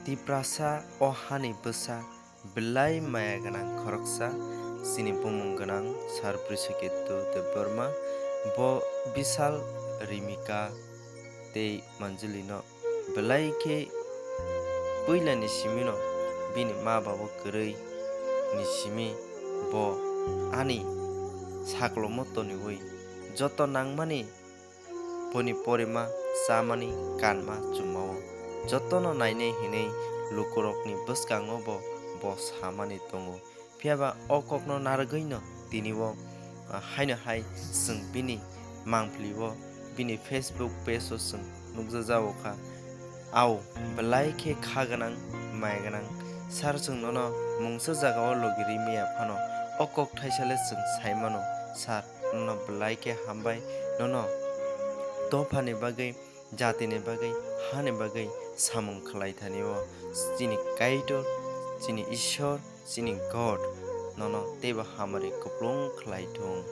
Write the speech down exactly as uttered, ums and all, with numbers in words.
Tiprasa o hani bwsa belai maya gwnang khoroksa chini bumung gwnang Sir Brishaketu Debbarma. Bo Bishal, Rimika tei Manjuli no belai khe puila ni simi no bini ma baba kwrwi ni simi bo ani saklomo toniwi joto nangmani boni porima, chamani, kanma, chumao jotono nainai hinwi lukurokni bwskango bo, bo samani tongo. Phiya ba o kokno narwgwino tini o, ah, haino hai chwng bini mangpili-o, bini Facebook page-o chwng nukjajago kha. Au, belai khe kha gwnang, maya gwnang. Sir, chwng nono mungsa jagao logi ri maya phano, o kok thaisa le chwng sai mano. Sir, nono belai khe hambai, nono dophani bagwi, jatini bagwi, hani bagwi samung khlai thani o chini Kaitor, chini Ishwar, chini God nono teibo hamari kupulung khlai thung.